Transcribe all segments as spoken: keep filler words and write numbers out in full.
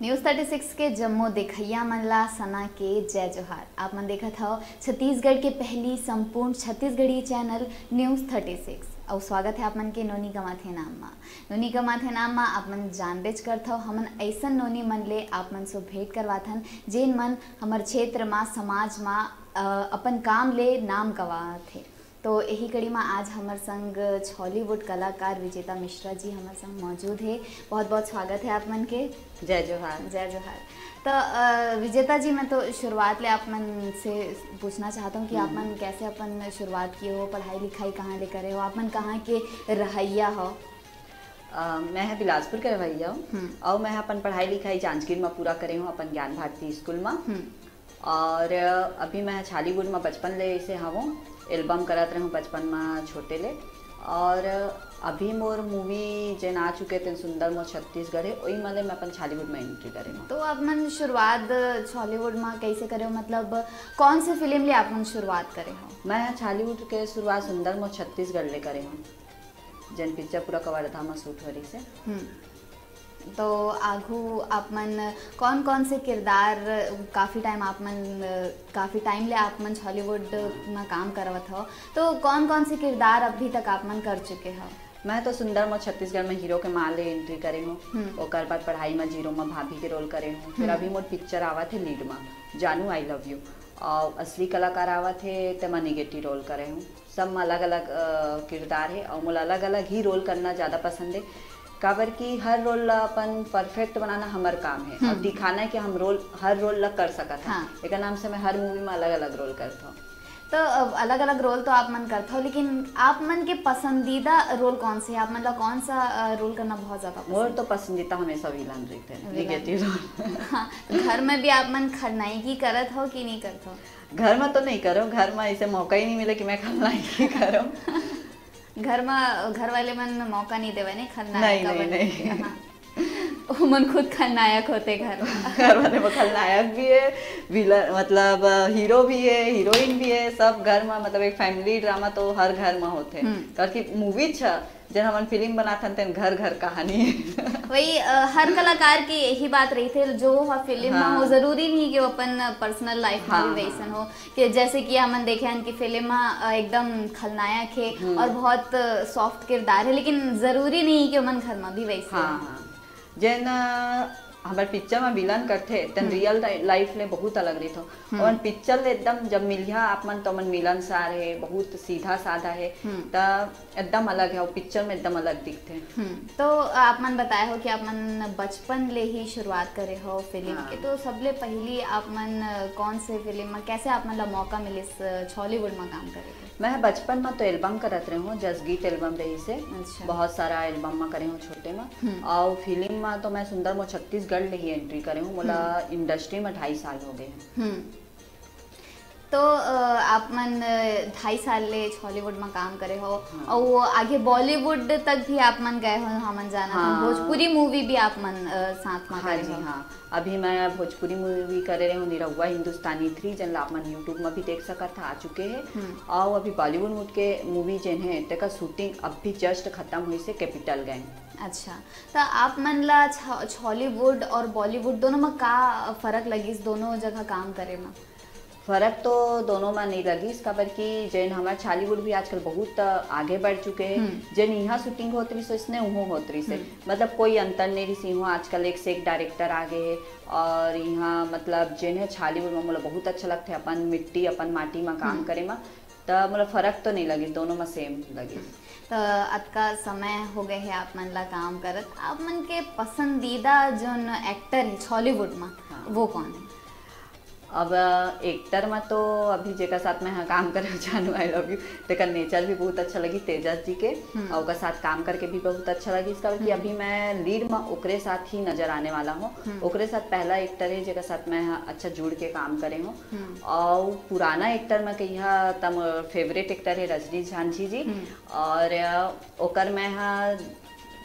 News thirty six के जम्मो देखइया मन ला सना के जय जोहार। आप मन देखत हव छत्तीसगढ़ के पहली संपूर्ण Chhattisgarhi channel News thirty six। अउ स्वागत है आप मन के नोनी गमाथे नाम मा। नोनी गमाथे नाम मा आप मन जानबेच करथव, हमन अइसन नोनी मन ले आप मन से भेंट करवाथन, जेन मन हमर क्षेत्र मा, समाज मा, अ, अपन काम ले नाम कमाथे। तो यही कड़ी मा आज हमर संग छॉलीवुड कलाकार विजेता मिश्रा जी हमर संग मौजूद हे। बहुत बहुत स्वागत है आप मन के। जय जोहार। जय जोहार। तो, अ, विजेता जी, मैं तो शुरुआत ले आप मन से पूछना चाहत हूँ कि आप मन कैसे अपन शुरुआत किए हो, पढ़ाई लिखाई कहाँ ले करे हो, आप मन कहाँ के रहइया हो? अ, मैं ह बिलासपुर के रहइया हूँ। हम्म। अउ मैं ह अपन पढ़ाई लिखाई जांजगीर म पूरा करे हूँ, अपन ज्ञान भारती स्कूल म। हम्म। और, अ, अभी मैं ह छॉलीवुड म बचपन ले इसे हवों, एल्बम करत रहूँ बचपन म छोटे ले। और, अ, अभी मोर मूवी जेन आ चुके तेन सुंदर मोर छत्तीसगढ़ हे, ओही म ले मैं अपन छॉलीवुड म एंट्री करे हूँ। तो आप मन शुरुआत छॉलीवुड म कैसे करे हो, मतलब कौन से फिल्म ले आप मन शुरुआत करे हो? मैं ह छॉलीवुड के शुरुआत सुंदर मोर छत्तीसगढ़ ले करे हूँ, जेन पिक्चर पूरा कवर्धा म शूट हो रही से। हम्म। तो आघू आप मन कौन-कौन से किरदार, काफ़ी टाइम आप मन, काफ़ी टाइम ले आप मन छॉलीवुड म काम करवत हव, तो कौन-कौन से किरदार अभी तक आप मन कर चुके हव? मैं तो सुंदर मोर छत्तीसगढ़ म हीरो के माँ ले एंट्री करे हूँ। हम्म। ओकर बाद पढ़ाई म जीरो म भाभी के रोल करे हूँ। फिर हम्म। अभी मोर पिक्चर आवत हे लीड म, जानू आई लव यू, और असली कलाकार आवत हे तेमा निगेटिव रोल करे हूँ। सब म अलग-अलग, अ, किरदार हे अउ मोला अलग-अलग ही रोल करना ज़्यादा पसंद हे, काबर कि हर रोल ला अपन परफेक्ट बनाना हमर काम हे अउ हम्म। दिखाना हे कि हम रोल, हर रोल ला कर सकत हन। हाँ। एकर नाम से मैं हर मूवी म अलग-अलग रोल करथौं। तो, अ, अलग-अलग रोल तो आप मन करथव, लेकिन आप मन के पसंदीदा रोल कौन से हे? आप मन ला कौन सा, अ, रोल करना बहुत ज़्यादा पसंद हे? मोर तो पसंदीदा हमेशा विलन रहिथे, विलन। Negative role. हाँ, तो घर में भी आप मन खलनायकी करत हव कि नहीं करत हव? घर म तो नहीं करो, घर म ऐसे मौका ही नहीं मिले कि मैं खलनायकी करूँ। घर म, घर वाले मन मौका नहीं देवे नहीं खलनायक नहीं, नहीं, बनने के। नहीं। हाँ। वो मन खुद खलनायक होते घर म। घर वाले वो खलनायक भी हे, विलन, मतलब, अ, हीरो भी हे, हीरोइन भी हे, सब घर म, मतलब, एक फैमिली ड्रामा तो हर घर म होथे। हम्म। काबर कि मूवी छ, जेन हमन फिल्म बनाथन, तेन घर-घर कहानी। वही, अ, हर कलाकार के यही बात रहिथे, जो ह फिल्म म हाँ। हो, जरूरी नहीं कि वो अपन पर्सनल लाइफ म हाँ, भी हाँ। वैसन हो। कि जैसे कि हमन देखे हन कि फिल्म म, अ, एकदम खलनायक हे हम्म। और बहुत सॉफ्ट किरदार हे, लेकिन जरूरी नहीं कि ओमन घर म भी वैसे हाँ, हो। हाँ। जेन, अ, हमर पिक्चर म विलन करथे, तेन हम्म। रियल लाइ-, लाइफ ले बहुत अलग रहिथे। हम्म। और पिक्चर ले एकदम जब मिलिहा आप मन, तो मन मिलनसार हे, बहुत सीधा साधा हे, हम्म। त एकदम अलग हे, और पिक्चर में एकदम अलग दिखथे। हम्म, तो आप मन बताए हो कि आप मन बचपन ले ही शुरुआत करे हो फिल्म हाँ। के, तो सबले पहली आप मन, अ, कौन से फिल्म में, कैसे आप मन ला मौका मिलिस, अ, छॉलीवुड में काम करे के? मैं बचपन में तो एल्बम करत रहे हूँ, जसगीत एल्बम रही से, अच्छा। बहुत सारा एल्बम में करे हूँ छोटे में। हम्म। और फिल्म में तो मैं सुंदर मोर छत्तीसगढ़ ले ही एंट्री करे हूँ, मोला हम्म। इंडस्ट्री में ढाई साल हो गए हैं। हम्म। तो, अ, आप मन, अ, ढाई साल ले छॉलीवुड म काम करे हो, हाँ। अउ वो आगे बॉलीवुड तक भी आप मन गए हो, हमन जानत हन। हाँ। भोजपुरी मूवी भी आप मन, अ, साथ म हाँ करे जी, हो। हाँ। अभी मैं भोजपुरी मूवी करे रहे हूँ, निरहुआ हिंदुस्तानी थ्री, जेन ला आप मन YouTube म भी देख सकत हा, आ चुके हे। हम्म। अउ अभी बॉलीवुड के मूवी जेन हे, तेकर शूटिंग अभी जस्ट खत्म हुई से कैपिटल गैंग। अच्छा, त आप मन ला छ-, छॉलीवुड और बॉलीवुड दोनों म का फर्क लगिस, दोनों जगह काम करे म? फर्क तो दोनों में नहीं लगिस, काबर कि जेन हमर छॉलीवुड भी आजकल बहुत आगे बढ़ चुके हे। हम्म। जेन इहाँ शूटिंग होत रहिस, ओइसने उहों होत रहिस हे। हम्म। मतलब कोई अंतर नहीं रहिस, इहों आजकल एक से एक डायरेक्टर आ गए हे। और इहाँ मतलब जेन हे छॉलीवुड में मोला बहुत अच्छा लगथे, अपन मिट्टी, अपन माटी में काम हम्म। करे में, त मोला फर्क तो नहीं लगिस, दोनों में सेम लगिस। हम्म। त अतका समय हो गए हे आप मन ला काम करत, आप मन के पसंदीदा जोन एक्टर हे छॉलीवुड में, हाँ। वो कौन हे? अब, अ, एक्टर में तो अभी जेकर साथ मैं ह काम करे हूँ, जानू आई लव यू, तेकर नेचर भी बहुत अच्छा लगी तेजस जी के, हम्म। और ओकर साथ काम करके भी बहुत अच्छा लगी, इसका कि हम्म। अभी मैं लीड में ओकरे साथ ही नजर आने वाला हूँ। हम्म। ओकरे साथ पहला एक्टर हे जेकर साथ मैं ह अच्छा जुड़ के काम करे हूँ। हम्म। और पुराना एक्टर में कहिया त मोर फेवरेट एक्टर हे रजनी झांझी जी। हम्म। और, अ, ओकर मैं ह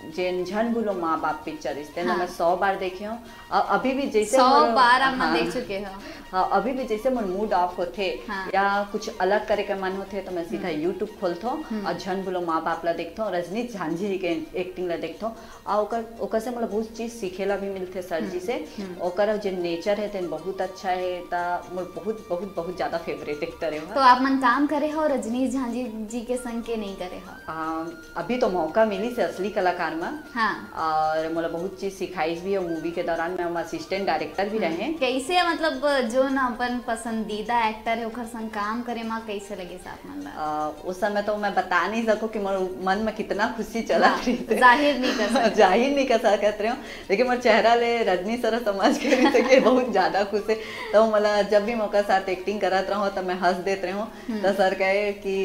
जेन झन भूलो माँ बाप पिक्चर, इस तेन ला हाँ। मैं सौ बार देखे हूँ। और अभी भी जैसे सौ मोर, बार आप मन हाँ, देख चुके हो। हाँ, अभी भी जैसे मोर मूड ऑफ होथे हाँ। या कुछ अलग करे के मन होथे, तो मैं सीधा YouTube खोलथो और झन भूलो माँ बाप ला देखथो, रजनीश झांझी जी के एक्टिंग ला देखथो। और ओकर ओकर से मतलब बहुत चीज सीखे ला भी मिलथे सर जी से। ओकर जो नेचर है तेन बहुत अच्छा है, त मोर बहुत बहुत बहुत ज्यादा फेवरेट एक्टर है। तो आप मन काम करे हो रजनीश झांझी जी के संग के नहीं करे हो? आ, अभी तो मौका मिलिस हे असली कलाकार में। हाँ। और मोला बहुत चीज सिखाइस भी, और मूवी के दौरान मैं असिस्टेंट डायरेक्टर भी रहे। कैसे, मतलब, जो ना अपन पसंदीदा एक्टर है ओकर संग काम करे मा कैसे लगे आप मन ला? आ, उस समय तो मैं बता नहीं सकूं कि मोर मन में कितना खुशी चला हाँ, रही थी। जाहिर नहीं कर सकते। जाहिर नहीं कर सकत रहे हूँ, लेकिन मोर चेहरा ले रजनी सर समझ के रही थे कि बहुत ज्यादा खुश है। तो मोला जब भी मोकर साथ एक्टिंग करत रहो तो मैं हंस देत रहे हूँ। तो सर कहे कि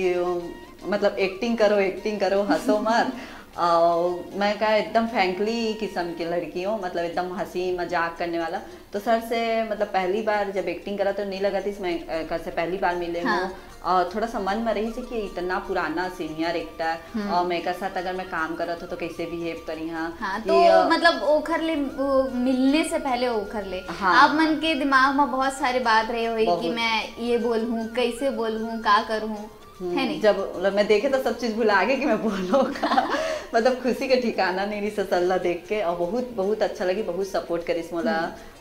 मतलब एक्टिंग करो, एक्टिंग करो, हंसो मत। और मैं का एकदम फ्रैंकली किस्म की लड़की हूँ, मतलब एकदम हंसी मजाक करने वाला। तो सर से मतलब पहली बार जब एक्टिंग करा तो नहीं लगा थी मैं, अ, कर से पहली बार मिले हूँ। हाँ। और थोड़ा सा मन में रही से कि इतना पुराना सीनियर एक्टर और मैं का साथ अगर मैं काम करत हो तो कैसे बिहेव करी। हाँ हाँ, कि, तो अ, मतलब ओखर ले, वो मिलने से पहले ओखर ले हाँ। आप मन के दिमाग में बहुत सारी बात रहे हुई कि बहुत। मैं ये बोलूँ, कैसे बोलूँ, का करूँ, है नहीं? जब मतलब मैं देखे तो सब चीज भुला गए कि मैं बोलूँ का। मतलब खुशी के ठिकाना नहीं रही सर ला देख के, और बहुत बहुत अच्छा लगी, बहुत सपोर्ट करिस मोला।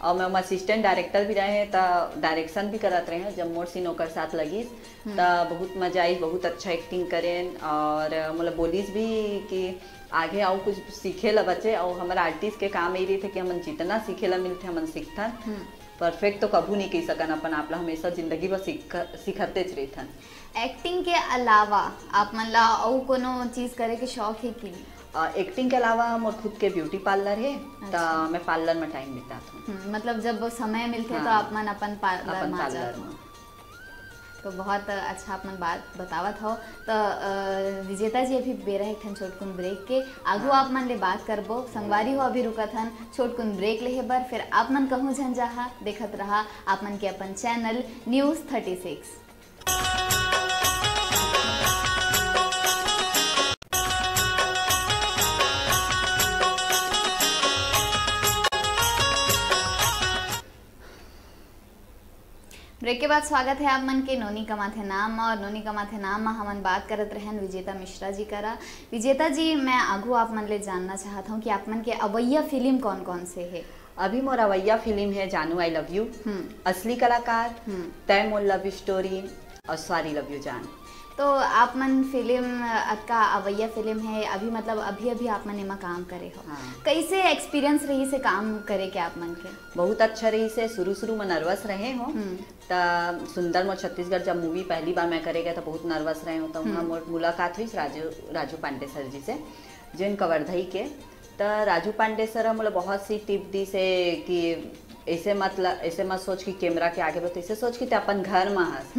और मैं असिस्टेंट डायरेक्टर भी रहे हैं, तो डायरेक्शन भी करत रहे हैं। जब मोर सीन ओकर साथ लगी तो बहुत मजा आई, बहुत अच्छा एक्टिंग करें और मोला बोलिस भी कि आगे आओ कुछ सीखे ला बचे। और हमारे आर्टिस्ट के काम यही रही थे कि हमन जितना सीखे ला मिलते हमन सीखथन। परफेक्ट तो कभू नहीं कह सकन अपन आप ला, हमेशा जिंदगी भर सीख सीखते रहिथन। एक्टिंग के अलावा आप मन ला अउ कोनो चीज करे के शौक है कि नहीं? एक्टिंग के अलावा मोर खुद के ब्यूटी पार्लर है, तो मैं पार्लर में टाइम बिताता हूँ। हम्म, मतलब जब समय मिलते तो हाँ। आप मन अपन पार्लर अपन में आ पार्लर जाते हो। में। तो बहुत अच्छा आप मन बात बतावत हो। तो अ, विजेता जी अभी बेरा है एक ठन छोटकुन ब्रेक के, आगू आप मन ले बात करबो। संगवारी हो अभी रुकत हन छोटकुन ब्रेक लेहे बर, फिर आप मन कहूँ झन जाहा, देखत रहा आप मन के अपन channel news thirty six. Break के बाद स्वागत है आप मन के नोनी कमाथे नाम मा। और नोनी कमाथे नाम मा हमन बात करत रहन विजेता मिश्रा जी करा। विजेता जी, मैं आगू आप मन ले जानना चाहत हूँ कि आप मन के अवैया फिल्म कौन कौन से है? अभी मोर अवैया फिल्म है जानू आई लव यू, हम्म। असली कलाकार, हम्म। तय मोर लव स्टोरी और सॉरी लव यू जान। तो आप मन फिल्म अतका अवैया फिल्म है, अभी मतलब अभी अभी आप मन एमा काम करे हो, हाँ। कैसे एक्सपीरियंस रही से काम करे के आप मन के? बहुत अच्छा रही से। शुरू शुरू में नर्वस रहे हो, त सुंदर मोर छत्तीसगढ़ जब मूवी पहली बार मैं करे गया तो बहुत नर्वस रहे हो। तो वहाँ मोर मुलाकात हुई राजू राजू पांडे सर जी से, जिन कवर्धई के। त राजू पांडे सर मोला बहुत सी टिप दी से कि ऐसे मत ल- ऐसे मत सोच कि कैमरा के आगे बस ऐसे सोच कि ते अपन घर में हस,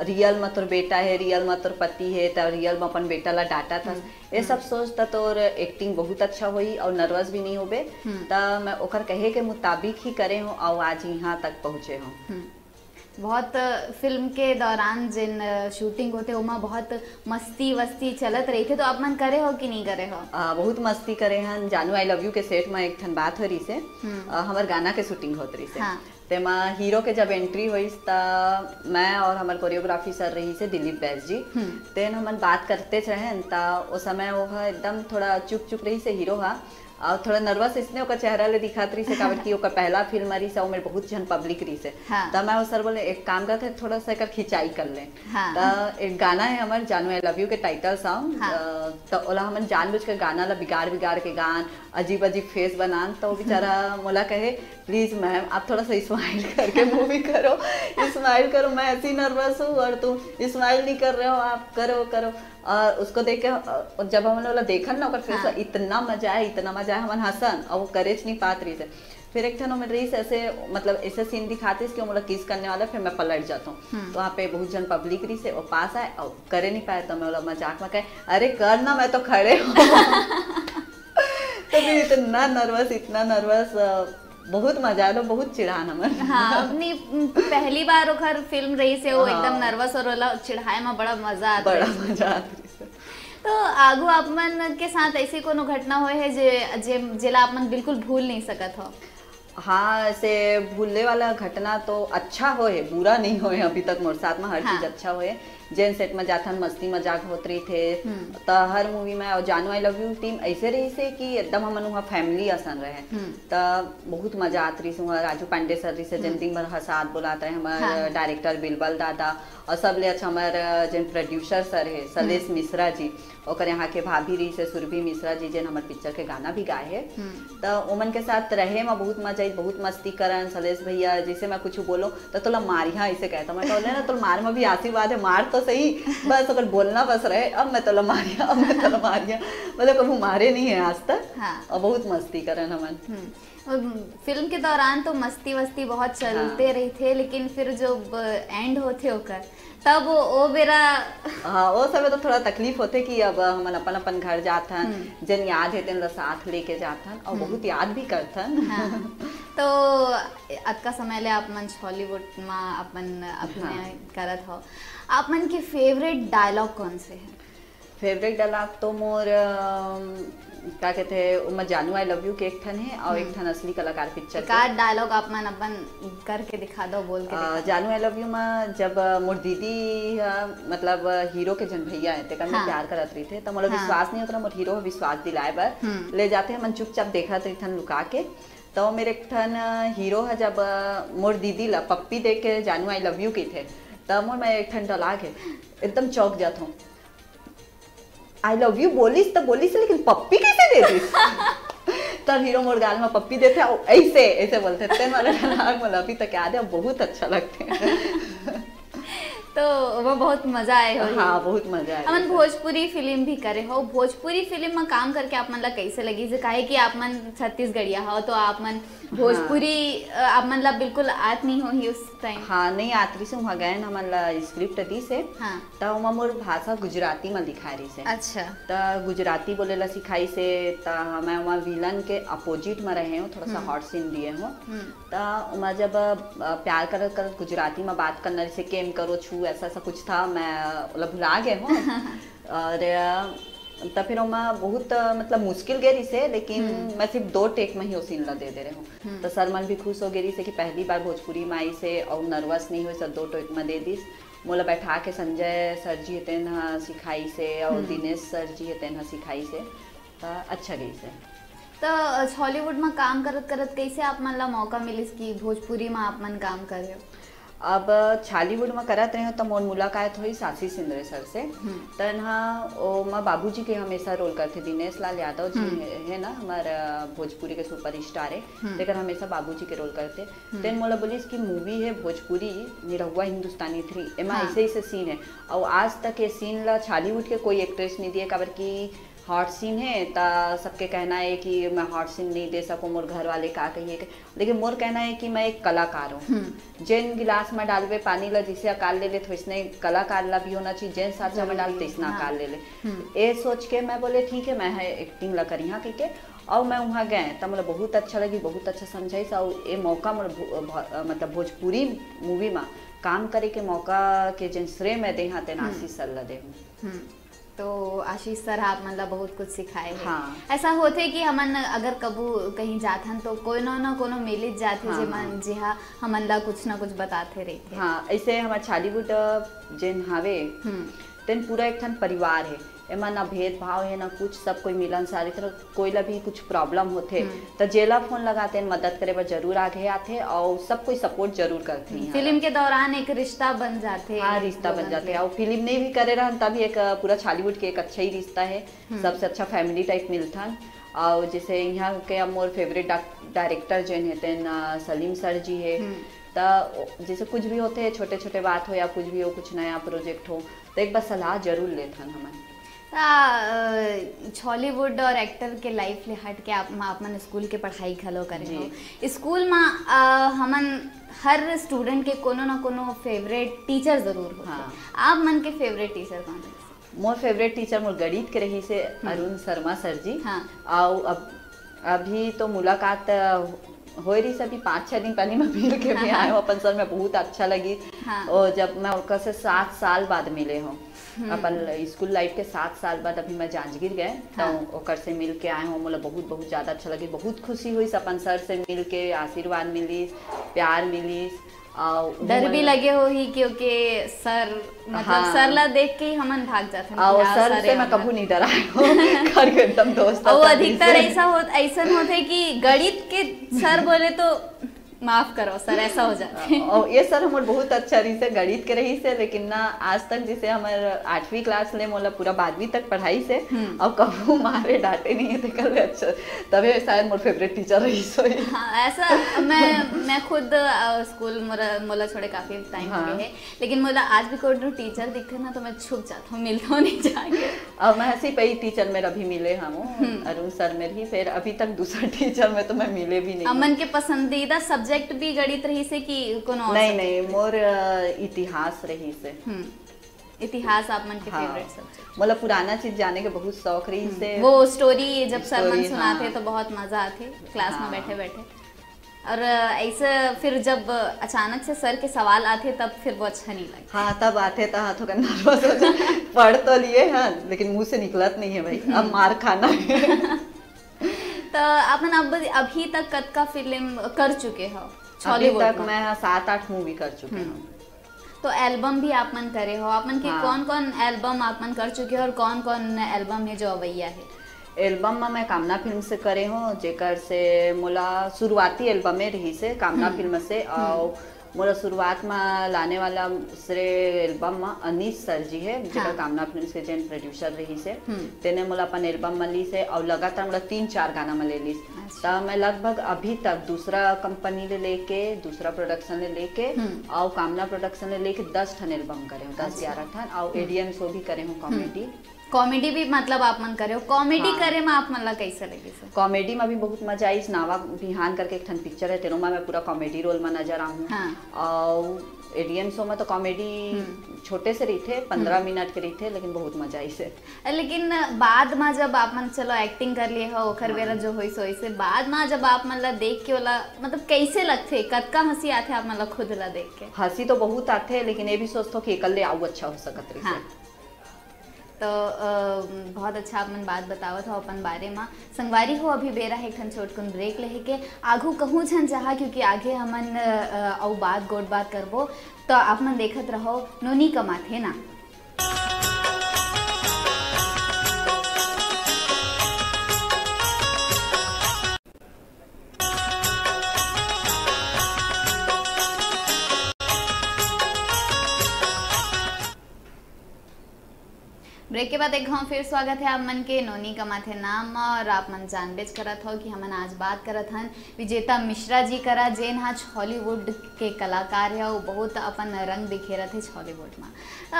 रियल में तोर बेटा है, रियल में तोर पति है, त रियल में अपन बेटा ला डांटत हस। ये सब सोच त तोर एक्टिंग बहुत अच्छा होई और नर्वस भी नहीं होबे। त मैं ओकर कहे के मुताबिक ही करे हूँ और आज यहाँ तक पहुँचे हूँ। बहुत फिल्म के दौरान जिन शूटिंग होते ओमा बहुत मस्ती वस्ती चलत रही थे, तो आप मन करे हो कि नहीं करे हो? आ, बहुत मस्ती करे हन। जानू आई लव यू के सेट में एक ठन बात हो रही से, आ, हमर गाना के शूटिंग होत रही से। हाँ। तेमा हीरो के जब एंट्री होइस त मैं और हमर कोरियोग्राफी सर रही से दिलीप बैस जी, तेन हमन बात करते रहन त ओ समय वो ह एकदम थोड़ा चुप चुप रही से हीरो हा, और थोड़ा नर्वस इसने ओकर चेहरा ले दिखात रही से, काबर कि ओकर पहला फिल्म रही से, ओमेर बहुत झन पब्लिक रही से। हाँ। त मैं ओ सर बोले एक काम करते थोड़ा सा एकर खिंचाई कर ले। हाँ। त एक गाना है हमर जानू आई लव यू के टाइटल सॉन्ग। हाँ। त ओला हमन जानबूझ के गाना ला बिगाड़ बिगाड़ के गान, अजीब अजीब फेस बनान। त वो बेचारा मोला कहे प्लीज मैम आप थोड़ा सा स्माइल करके मूवी करो, स्माइल करो, मैं ऐसी नर्वस हूँ और तुम स्माइल नहीं कर रहे हो, आप करो करो। और उसको देख के अ, जब हमन ओला देखन ना ओकर फेस, हाँ। इतना मजा आया, इतना मजा आया, हमन हंसन और वो करेज नहीं पात रही से। फिर एक ठन ओमेर रही से ऐसे मतलब ऐसे सीन दिखातीस कि वो मोला किस करने वाला, फिर मैं पलट जाता हूँ। तो वहाँ पे बहुत झन पब्लिक रही से वो पास आए और करे नहीं पाए, तो मैं ओला मजाक में कहे अरे कर ना, मैं तो खड़े हूँ। तो फिर इतना नर्वस, इतना नर्वस, बहुत मजा आया, बहुत चिढ़ान हमन। हाँ, अपनी पहली बार ओकर फिल्म रही से वो हाँ। एकदम नर्वस और वाला चिढ़ाए में बड़ा मजा आता बड़ा है। मजा आत रही से। तो आगू आप मन के साथ ऐसी कोनो घटना होए है जे, जे, जेला आप मन बिल्कुल भूल नहीं सकत हो? हाँ, ऐसे भूलने वाला घटना तो अच्छा होए, बुरा नहीं होए। अभी तक मोर साथ में हर हाँ। चीज अच्छा होए। जेन सेट में जाथन, मस्ती मजाक होत रहिथे, हम्म। त हर मूवी में, और जानू आई लव यू टीम ऐसे रहिसे कि एकदम हमन वहाँ फैमिली असन रहे। हम्म। त बहुत मजा आत रहिस वहाँ। राजू पांडे सर रहिसे, जेन हम्म। दिन भर हंसात बोलात रहे, हमर हाँ। डायरेक्टर बिलबल दादा, और सबले अच्छा हमर जेन प्रोड्यूसर सर है सलेश हम्म। मिश्रा जी, ओकर यहाँ के भाभी रहिसे सुरभि मिश्रा जी, जेन हमर पिक्चर के गाना भी गाए है। हम्म। त ओमन के साथ रहे म बहुत मजा आई, बहुत मस्ती करन। सलेश भैया जैसे मैं कुछ बोलो त तोला मारिहा ऐसे कहता, मैं कहले ना तोला मार में भी आशीर्वाद है, मार तो सही, बस अगर बोलना बस रहे, अब मैं तोला मारिहा, अब मैं तोला मारिहा। मतलब कभी मारे नहीं है आज तक। हाँ। और बहुत मस्ती करन हमन। हम्म। और फिल्म के दौरान तो मस्ती वस्ती बहुत चलते हाँ। रहिथे, लेकिन फिर जब एंड होथे ओकर, तब वो, वो बेरा हाँ, वो समय तो थोड़ा तकलीफ होथे कि अब हमन अपन अपन घर जात हन, हम्म। जेन याद हे तेन ला साथ लेके जात हन, और हम्म। बहुत याद भी करथन। हाँ। तो अतका समय ले आप मन छॉलीवुड में अपन अभिनय हाँ। करत हो, आप मन के फेवरेट डायलॉग कौन से है? फेवरेट डायलॉग तो मोर, अम, का कहते हैं, ओमा जानू आई लव यू के एक ठन है और एक हम्म। ठन असली कलाकार पिक्चर एक के। आध डायलॉग आप मन अपन करके दिखा दो, बोल के अ, दिखा दो। जानू आई लव यू में जब, अ, मोर दीदी ह, मतलब, अ, हीरो के जन भैया है, तेकर में हाँ। प्यार करत रहिथे, त मोला हाँ। विश्वास नहीं होत रहा, मोर हीरो ह विश्वास दिलाए बर हम्म। ले जाथे, हमन चुपचाप देखत रहिथन लुका के। तो मेरे एक ठन, अ, हीरो ह जब, अ, मोर दीदी ला पप्पी दे के जानू आई लव यू कहिथे, त मोर में एक ठन डायलॉग है, एकदम चौंक जात हूँ। आई लव यू बोलिस त बोलिस, लेकिन पप्पी कैसे दे दिस? तब हीरो मोर गाल में पप्पी देथे, "ओ, ऐसे, ऐसे बोलथे।" तेन वाला डायलॉग मोला अभी तक याद है, बहुत अच्छा लगथे। तो वो बहुत मजा आए होही। हाँ, बहुत मजा आए हमन होही। भोजपुरी फिल्म भी करे हो, भोजपुरी फिल्म में काम करके आप मन ला कैसे लगी? जे काहे कि आप मन छत्तीसगढ़िया हो, तो आप मन भोजपुरी, हाँ। अ, आप मन ला बिल्कुल आत नहीं होही उस टाइम? हाँ, नहीं आत रहिस, वहाँ गए न, हमन ला स्क्रिप्ट दिस हे। हाँ। त ओमा मोर भाषा गुजराती म लिखाए रहिस हे। अच्छा। त गुजराती बोले ला सिखाइस हे, त मैं ओमा विलन के अपोजिट म रहे हूँ, थोड़ा सा हम्म। हॉट सीन दिए हूँ। हम्म। त ओमा जब, अ, प्यार करत करत गुजराती म बात करना, जैसे "केम करो छू", ऐसा ऐसा कुछ था, मैं, मतलब, भुला गए हूँ। और, अ, त फिर ओमा बहुत, अ, मतलब, मुश्किल गे रहिस हे, लेकिन हम्म। मैं सिर्फ दो टेक में ही वो सीन ला दे दे रहे हूँ। हम्म। त सर मन भी खुश हो गे रहिस हे कि पहली बार भोजपुरी में आइस हे और नर्वस नहीं होइस, सब दो टेक में दे दिस। मोला बैठा के संजय सर जी हे तेन ह सिखाइस हे और हम्म। दिनेश सर जी हे तेन ह सिखाइस हे, त अच्छा गइस हे। त छॉलीवुड में काम करत करत कैसे आप मन ला मौका मिलिस कि भोजपुरी में आप मन काम करे हो? अब छॉलीवुड में करत रहे हो त मोर मुलाकात होइस आशीष इंद्रे सर से। हम्म। तेन ह ओमा बाबूजी के हमेशा रोल करथे, दिनेश लाल यादव जी हम्म। हे, हे ना, हमर, अ, भोजपुरी के सुपरस्टार हे, हम्म। तेकर हमेशा बाबूजी के रोल करथे। हम्म। तेन मोला बोलिस कि मूवी हे भोजपुरी निरहुआ हिंदुस्तानी थ्री, एमा हाँ। ऐसे ऐसे सीन हे, और आज तक ये सीन ला छॉलीवुड के कोई एक्ट्रेस नहीं दिए, काबर कि हॉट सीन हे, त सबके कहना हे कि मैं हॉट सीन नहीं दे सकूँ, मोर घर वाले का कहिए के। लेकिन मोर कहना हे कि मैं एक कलाकार हूँ। हम्म। जेन गिलास में डालबे पानी ला, जैसे अकाल ले लेत, वैसने कलाकार ला भी होना चाहिए, जेन सांचा में जरूरी डाल, हे, तैसना हाँ। अकाल ले ले। हम्म। ए सोच के मैं बोले, "ठीक है, मैं है एक्टिंग ला करिहा," कहिके, और मैं वहाँ गए, त मोला बहुत अच्छा लगी, बहुत अच्छा समझाइस, और ए मौका मोला भो-, भ-, मतलब, भोजपुरी मूवी में काम करे के मौका के जेन श्रेय मैं देहा, तेन हम्म। आशीष सर ला देहूँ। हम्म। तो आशीष सर ह आप मन ला बहुत कुछ सिखाए हे। हाँ। ऐसा होथे कि हमन अगर कभू कहीं जाथन तो कोनो न कोनो मिलिच जाथे, हाँ, जेमन, हाँ। जेहा हमन ला कुछ न कुछ बताथे रहिथे। हाँ, ऐसे हमर छॉलीवुड, अ, जेन हावे, हम्म। तेन पूरा एक ठन परिवार हे। एमा ना भेदभाव हे, ना कुछ, सब कोई मिलनसार, इतना कोई ला भी कुछ प्रॉब्लम होथे, हम्म। त जेला फोन लगाते हैं, मदद करे बर जरूर आगे आथे, और सब कोई सपोर्ट जरूर करथे हम्म, यहाँ फिल्म ला। के दौरान एक रिश्ता बन जाथे हाँ, एक रिश्ता बन दोनों जाथे, के। और फिल्म नहीं भी करे रहन, तब भी एक, अ, पूरा छॉलीवुड के एक अच्छा ही रिश्ता है, हम्म। सबसे अच्छा फैमिली टाइप मिलथन। और जैसे यहाँ के अब मोर फेवरेट डाक-, डायरेक्टर जेन हे, तेन, अ, सलीम सर जी हे, हम्म। त ओ, जैसे कुछ भी होथे, छोटे-छोटे बात हो या कुछ भी हो, कुछ नया प्रोजेक्ट हो, त एक बार सलाह जरूर लेथन हमन। त, अ, छॉलीवुड और एक्टर के लाइफ ले हट के आप, आप मन स्कूल के पढ़ाई घलो करे जी। हो। स्कूल म, अ, हमन हर स्टूडेंट के कोनो न कोनो फेवरेट टीचर जरूर होथे। हाँ। आप मन के फेवरेट टीचर कौन हे? मोर फेवरेट टीचर मोर गणित के रहिस हे हम्म। अरुण शर्मा सर जी। हाँ। अउ अब, अभी तो मुलाकात, अ, होए रहिस, अभी पाँच छह दिन पहले मैं मिल के भी हाँ, हाँ। आए हूँ अपन सर, मैं बहुत अच्छा लगी। हाँ। और जब मैं उनका से सात साल बाद मिले हूँ, अपन स्कूल लाइफ के सात साल बाद अभी मैं जांजगीर गए, तो हाँ। ओकर से मिल के आए हूँ। मोला बहुत, बहुत ज्यादा अच्छा लगे, बहुत खुशी हुई अपन सर से मिल के, आशीर्वाद मिलिस, प्यार मिलिस, और डर भी लगे होही, क्योंकि सर, मतलब, हाँ। सर ला देख के ही हमन भाग जाथन कि और हाँ, सर सर से है मैं हमार। कभू नहीं डराए हूँ। घर के एकदम दोस्त और सब अधिकतर से। ऐसा होत, ऐसन होथे कि गणित के सर बोले तो माफ करो सर, ऐसा हो जाथे। और ये सर हमर बहुत अच्छा रहिस हे, गणित के रहिस हे, लेकिन ना आज तक जैसे हमर आठवीं क्लास ले मोला पूरा बारहवीं तक पढ़ाइस हे, हम्म। और कभू मारे डांटे नहीं है, तेकर ले अच्छा, तबे शायद मोर फेवरेट टीचर रहिस होही। हाँ, ऐसा मैं, मैं खुद, अ, स्कूल मोला, मोला छोड़े काफी टाइम हो हाँ। गए है, लेकिन मोला आज भी कोई टीचर दिखथे ना तो मैं छुप जाता हूँ, मिलता हूँ नहीं जाके। और मैं हंसी पई टीचर मेर अभी मिले हम, हम्म। अरुण सर मेर ही, फिर अभी तक दूसरा टीचर में तो मैं मिले भी नहीं हूँ। अमन के पसंदीदा सब्जेक्ट भी गणित रहिस हे कि कोनो और नहीं, सब्जेक्ट? नहीं, मोर, अ, इतिहास रहिस हे। हम्म। इतिहास आप मन के हाँ। Favourite subject? मोला पुराना चीज जाने के बहुत शौक रहिस हे। हम्म। वो स्टोरी जब सर मन स्टोरी, सुनाथे हाँ। तो बहुत मजा आथे क्लास में हाँ। बैठे बैठे। और, अ, ऐसे फिर जब अचानक से सर के सवाल आथे तब फिर वो अच्छा नहीं लगता। हाँ, तब आथे तो हाँ, थोड़ा नर्वस हो जाए। पढ़ तो लिए हैं, लेकिन मुंह से निकलत नहीं है भाई, अब हम्म। मार खाना है। तो अपन अब अभी तक कतका फिल्म कर चुके हो अभी छॉलीवुड तक में? मैं सात आठ मूवी कर चुके हम्म। हूँ। तो एल्बम भी आप मन करे हो, आप मन के हाँ। कौन कौन एल्बम आप मन कर चुके हो और कौन कौन एल्बम है जो अवैया है? एल्बम में मैं कामना फिल्म से करे हूँ, जेकर से मोला शुरुआती एल्बमे रहिस हे कामना हम्म। फिल्म से, हम्म। और मोला शुरुआत में लाने वाला श्रेय एल्बम में अनीश सर जी है, जेकर हाँ। कामना फिल्म के जेन प्रोड्यूसर रहिस हे, हम्म। तेने मोला अपन एल्बम में लीस हे और लगातार मोला तीन चार गाना में ले लीस। अच्छा। त मैं लगभग अभी तक दूसरा कंपनी ले लेके, दूसरा प्रोडक्शन ले लेके हम्म। और कामना प्रोडक्शन ले लेके दस ठन एल्बम करे हूँ, दस अच्छा। ग्यारह ठन, और हम्म। एडीएम शो भी करे हूँ, हम्म। कॉमेडी। कॉमेडी भी मतलब आप मन करे हो, कॉमेडी हाँ। करे में आप मन ला कैसे लगिस? कॉमेडी में भी बहुत मजा आइस। नावा बिहान करके एक ठन पिक्चर है, तेनो में मैं पूरा कॉमेडी रोल में नजर आहूँ। हाँ। और एडीएम शो में तो कॉमेडी हम्म। छोटे से रहिथे, पंद्रह हम्म। मिनट के रहिथे, लेकिन बहुत मजा आइस हे। लेकिन बाद में जब आप मन चलो एक्टिंग कर लिए हो, ओखर हाँ। बेरा जो होइस होइस हे, बाद में जब आप मन ला देख के ओला, मतलब, कैसे लगथे, कतका हंसी आथे आप मन ला खुद ला देख के? हंसी तो बहुत आथे, लेकिन ये भी सोचथो कि एकल्ले आऊ अच्छा हो सकत रहिस हे। हाँ। तो, अ, बहुत अच्छा आप मन बात बतावत हो अपन बारे में। संगवारी हो, अभी बेरा है एक ठन छोटकुन ब्रेक लेहे के। आघू कहूँ झन जहा, क्योंकि आगे हमन, अ, अउ बात, गोठ बात करबो। तो आप मन देखत रहो नोनी कमाथे ना। ब्रेक के बाद एक घाव फिर स्वागत है आप मन के नोनी कमाथे नाम म। और आप मन जानबेच करत हो कि हमन आज बात करत हन विजेता मिश्रा जी करा, जेन हा छॉलीवुड के कलाकार है, वो बहुत अपन रंग बिखेरत है छॉलीवुड में।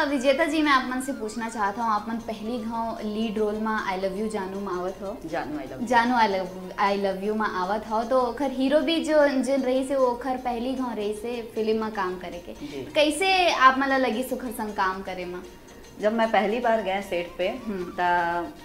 अ, विजेता जी, मैं आप मन से पूछना चाहत हूँ, आप मन पहली घाव लीड रोल में आई लव यू जानू में आवत हो। जानू आई लव यू। जानू I love, I love you में आवत हो, तो ओखर हीरो भी जो, जेन रहिस हे, वो ओखर पहली घाव रहिस हे फिल्म में काम करे के। जी। कैसे आप मन ला लगिस ओखर संग काम करे में? जब मैं पहली बार गए सेट पे, हम्म। त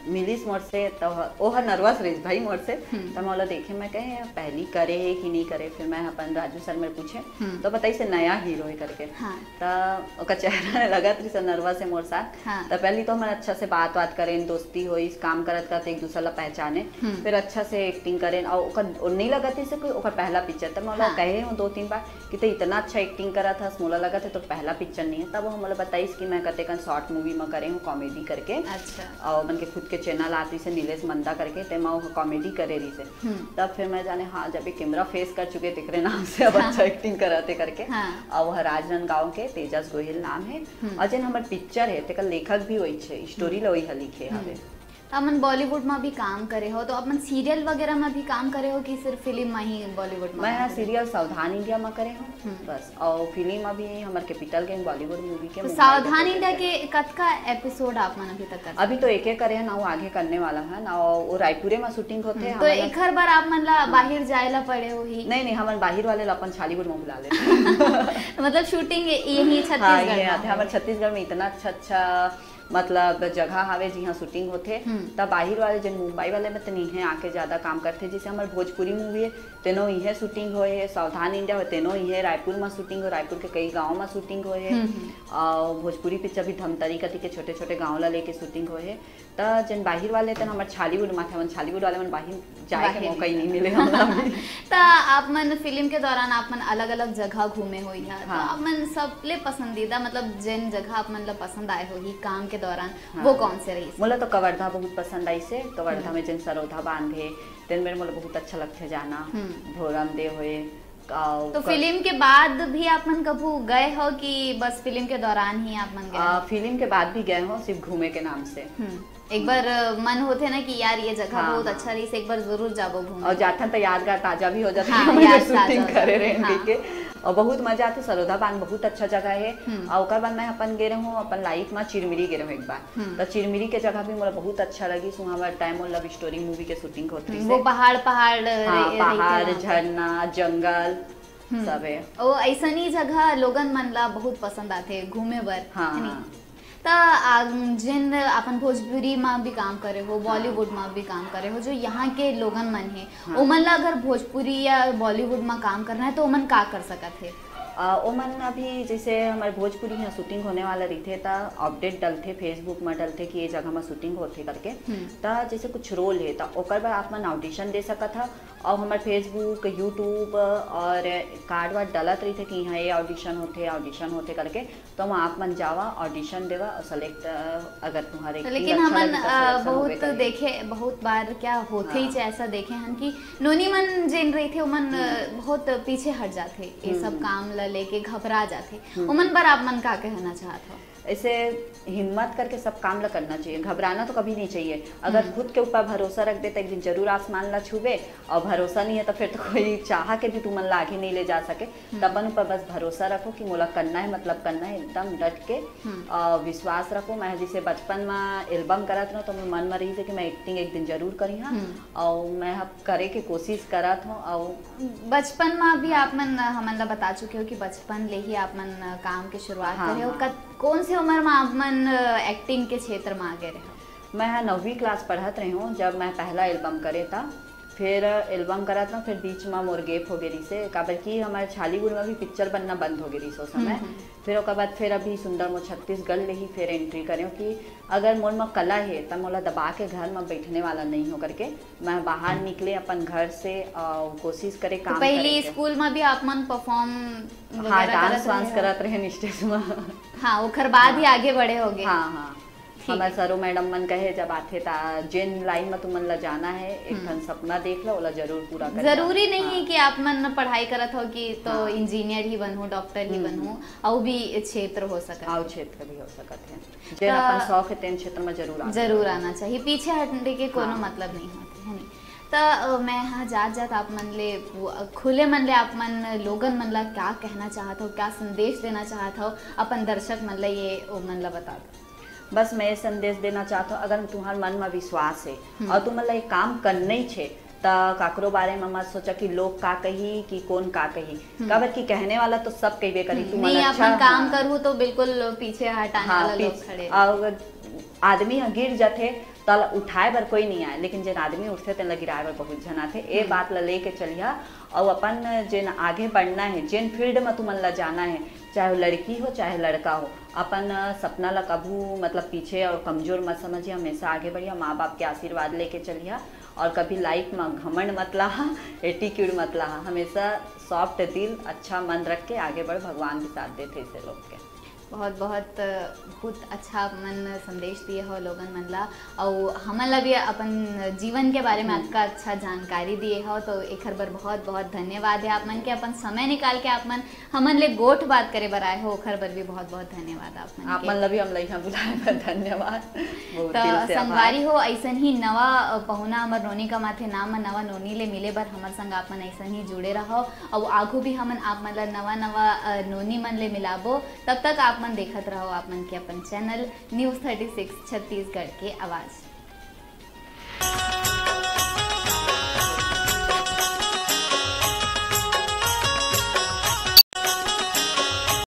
मिलिस मोर से, त ओह नर्वस रहिस भाई मोर से। हम्म। त मैं ओला देखे, मैं कहे, "पहली करे है कि नहीं करे?" फिर मैं अपन राजू सर मेर पूछे, हम्म। तो बताइस हे नया हीरो है करके। हाँ। त ओकर चेहरा लगत रहिस नर्वस है मोर साथ। हाँ। त पहली तो हमन अच्छा से बात-वात करेन, दोस्ती होइस, काम करत-करत एक दूसर ला पहचाने। हम्म। फिर अच्छा से एक्टिंग करेन, और ओकर, और नहीं लगत रहिस कोई ओकर पहला पिक्चर। त मैं ओला हाँ। कहे हूँ दो तीन बार, कि ते इतना अच्छा एक्टिंग करत हस, मोला लगत है तोर पहला पिक्चर नहीं है। तब वो मोला बताइस कि मैं कतेकन शॉर्ट मूवी में करे हूँ कॉमेडी करके। अच्छा। और मन के खुद के चैनल आतिस हे नीलेश मंदा करके, ते मैं वो कॉमेडी करे रहिस हे। हम्म। तब फिर मैं जाने, हाँ, जब ये कैमरा फेस कर चुके तेकरे नाम से अब हाँ। अच्छा एक्टिंग करत हे करके। हाँ। और वह राजनांदगांव के तेजस गोहिल नाम है। हम्म। और जेन हमर पिक्चर है, तेकर लेखक भी वही छे, स्टोरी हम्म। ला वही ह लिखे हम्म। हवे। तो अपन बॉलीवुड में भी काम करे हो, तो अपन सीरियल वगैरह में भी काम करे हो कि सिर्फ फिल्म में ही बॉलीवुड में मैं काम हाँ करे हो? सीरियल सावधान इंडिया में करे हूँ, हम्म। बस। और फिल्म अभी हमर कैपिटल गैंग बॉलीवुड मूवी के तो मुंबई सावधान जाके इंडिया करके। के कतका एपिसोड आप मन अभी तक कर अभी तो एक एक करे हैं ना, वो आगे करने वाला है ना, वो रायपुरे में शूटिंग होते हैं, तो हमारे एक हर बार आप मन ला बाहर जाए ला पड़े हो ही? नहीं, नहीं, हमन बाहर वाले ला अपन छॉलीवुड में बुला लेते हैं। मतलब शूटिंग यही हाँ, छत्तीसगढ़ ये में आते हैं। हो? हमारे छत्तीसगढ़ में इतना अच्छा अच्छा मतलब जगह हावे जिहाँ शूटिंग होथे। हम्म। त बाहिर वाले जन मुंबई वाले में त नहीं है, आके ज्यादा काम करथे। जैसे हमर भोजपुरी मूवी है, तेनो इहे शूटिंग होए है, सावधान इंडिया हो, तेनो इहे रायपुर में शूटिंग हो, रायपुर के कई गांव में शूटिंग होए है। हम्म, हम्म। और भोजपुरी पिक्चर भी धमतरी कति के छोटे छोटे गांव ला लेके शूटिंग होए है। त जन बाहिर वाले तन हमर छालीवुड में थे, हमन छालीवुड वाले मन बाहिर जाए के बाहिर मौका ही नहीं मिले हमला अभी। त आप मन फिल्म के दौरान आप मन अलग-अलग जगह घूमे होइहा, त हाँ। आप मन सबले पसंदीदा, मतलब, जेन जगह आप मन ला पसंद आए होही काम के दौरान, हाँ। वो कौन से रहिस? मोला तो कवर्धा बहुत पसंद आइस हे। कवर्धा हम्म। में जेन सरोधा बांध हे, तेन मेर मोला बहुत अच्छा लगथे जाना। हम्म। भोरमदेव होए, अउ तो क- फिल्म के बाद भी आप मन कभू गए हो कि बस फिल्म के दौरान ही आप मन गए आ, हो? फिल्म के बाद भी गए हो, सिर्फ घूमे के नाम से। हम्म। एक बार, अ, मन होथे ना कि यार, ये जगह हाँ, बहुत हाँ। अच्छा रहिस, एक बार जरूर जाबो घूमे। और जाथन त यादगार ताजा भी हो जाथे, हाँ, हमन याद शूटिंग ताजा हो करे जाथे, रहेन हाँ। के। और बहुत मजा आथे, सरोधा बांध बहुत अच्छा जगह है। हम्म। और ओकर बाद मैं अपन गे रहूं, अपन लाइफ में चिरमिरी गे रहूं एक बार। हम्म। तो चिरमिरी के जगह भी मोला बहुत अच्छा लगिस, वहाँ पर टाइम लव स्टोरी मूवी के शूटिंग होत हम्म, रहिस वो है। पहाड़, पहाड़ हाँ, रे-, रहिथे पहाड़, वहाँ पे। झरना, जंगल, हम्म। सब है। ओ, ऐसनी जगह लोगन मन ला बहुत पसंद आथे घूमे बर, हाँ, है नी? हाँ। त, आ, जेन अपन भोजपुरी मा भी काम करे हो, हाँ। बॉलीवुड मा भी काम करे हो, जो यहाँ के लोगन मन हे, हाँ। ओमन ला अगर भोजपुरी या बॉलीवुड मा काम करना है, तो ओमन का कर सकत हे? अ, ओमन अभी जैसे हमर भोजपुरी यहाँ शूटिंग होने वाला रहिथे, त अपडेट डलथे, Facebook मा डलथे कि ये जगह मा शूटिंग होथे करके। हम्म। त जैसे कुछ रोल हे, त ओकर बर आप मन ऑडिशन दे सकत ह। और हमर Facebook, YouTube और कार्ड वार्ड डलत रहिथे कि यहाँ ये ऑडिशन होथे, ऑडिशन होथे करके। तो वहाँ आप मन जावा, ऑडिशन देवा और सेलेक्ट, अ, अगर तुम्हारे तो acting लेकिन अच्छा हमन, लगे तो अ, selection होबे बहुत करे। देखे, बहुत बार क्या होथे ही हाँ। छे, ऐसा देखे हन कि नोनी मन जेन रहिथे, ओमन, अ, हम्म। बहुत पीछे हट जाथे, ये हम्म, सब हम्म। काम ला लेके घबरा जाथे। हम्म। ओमन बर आप मन का कहना चाहत हो? ऐसे हिम्मत करके सब काम ला करना चाहिए, घबराना तो कभी नहीं चाहिए। अगर हम्म। खुद के ऊपर भरोसा रख दे, तो एक दिन जरूर आसमान ला छूबे, और भरोसा नहीं है, तो फिर तो कोई चाह के भी तुमन ला आगे नहीं ले जा सके। हम्म। तो अपन ऊपर बस भरोसा रखो कि मोला करना है, मतलब करना है, एकदम डट के, हम्म। अ, विश्वास रखो। मैं जैसे बचपन में एल्बम करत रहूं, तो मोर मन में रहिस हे कि मैं एक्टिंग एक दिन जरूर करिहा, हम्म। और मैं अब करे के कोशिश करत हूँ। और बचपन में भी हाँ। आप मन, अ, हमन ला बता चुके हो कि बचपन ले ही आप मन, अ, काम के शुरुआत हाँ, करे हो। हाँ। कत-, कौन से उम्र में आप मन, अ, एक्टिंग के क्षेत्र में आगे रहे हो? मैं ह नौवीं क्लास पढ़त रहे हूँ, जब मैं पहला एल्बम करे था। फिर एल्बम करा था, फिर बीच में मोर गैप हो गए रिसे, काबर कि हमारे छालीवुड में भी पिक्चर बनना बंद हो गए रिसे उस समय। हम्म, हम्म। फिर ओकर बाद फिर अभी सुंदर मो छत्तीसगढ़ ले ही फिर एंट्री करे हूँ कि अगर मोर में कला है, तब मोला दबा के घर में बैठने वाला नहीं हो करके मैं बाहर निकले अपन घर से और कोशिश करे तो काम पहली करे के। स्कूल में भी आप मन परफॉर्म हाँ, वगैरह डांस करत वांस रहे हो? करत रहे स्टेज में। हाँ, ओकर बाद ही हाँ। आगे बढ़े होगे। हाँ, हाँ। ठीक हमारे है। सरो मैडम मन कहे, "जब आथे ता जेन लाइन में तुमन ला जाना है, एक हम्म। ठन सपना देख लो, ओला जरूर पूरा कर।" जरूरी नहीं हाँ। है कि आप मन पढ़ाई करत हो कि तो हाँ। इंजीनियर ही बनहूँ, डॉक्टर ही हम्म, बनहूँ, हम्म। अउ भी क्षेत्र हो सकत अउ है। क्षेत्र भी हो सकत है। जेन त अपन शौक है, तेन क्षेत्र में जरूर आगे जरूर बढ़ो। आना चाहिए, पीछे हटने के कोनो हाँ। मतलब नहीं होते, है नहीं? त, अ, मैं हाँ जात जात आप मन ले, वो, अ, खुले मन ले आप मन लोगन मन ला क्या कहना चाहत हो, क्या संदेश देना चाहत हो अपन दर्शक मन ला, ये ओ मन ला बता दो। बस मैं ये संदेश देना चाहत हूँ, अगर तुम्हार मन में विश्वास है हम्म। और तुमन ला ये काम करना ही छे, त काकरो बारे में मत सोचा कि लोग का कही, कि कौन का कही। हम्म। काबर कि कहने वाला तो सब कहिबे करी, हम्म, तुमन नहीं, अच्छा, अपन काम हाँ। करू तो बिल्कुल पीछे हटाने हाँ, वाला लोग पीछे, खड़े। और आदमी ह गिर जाथे, त उठाए बर कोई नहीं आए, लेकिन जेन आदमी उठथे, तेन ला गिराए बर बहुत झन आथे। ए हम्म। बात ला लेके चलिहा, अउ अपन जेन आगे बढ़ना है, जेन फील्ड में तुमन ला जाना है, चाहे वो लड़की हो, चाहे लड़का हो, अपन सपना ला कभू, मतलब, पीछे और कमजोर मत समझिए, हमेशा आगे बढ़िया, माँ बाप के आशीर्वाद लेके चलिया, और कभी लाइफ में घमंड मत लाहा, एटीट्यूड मत लाहा, हमेशा सॉफ्ट दिल, अच्छा मन रख के आगे बढ़, भगवान भी साथ देथे ऐसे लोग के। बहुत, बहुत, बहुत अच्छा आप मन संदेश दिए हो लोगन मन ला, अउ हमन ला भी अपन जीवन के बारे में हम्म। अतका अच्छा जानकारी दिए हो, तो एखर बर बहुत, बहुत धन्यवाद है आप मन के। अपन समय निकाल के आप मन हमन ले गोठ बात करे बर आए हो, ओखर बर भी बहुत, बहुत धन्यवाद आप मन आप के। मन ला भी हमला यहाँ बुलाए बर धन्यवाद। बहुत त दिल से आभार। संगवारी हो, ऐसन ही नवा, अ, पहुना हमर नोनी कमाथे नाम म नवा नोनी ले मिले बर हमर संग आप मन ऐसन ही जुड़े रहो, अउ आगू भी हमन आप मन ला नवा, नवा, अ, नोनी मन ले मिलाबो। तब तक आप मन देखत रहो आप मन के अपन channel news thirty six Chhattisgarh के आवाज़।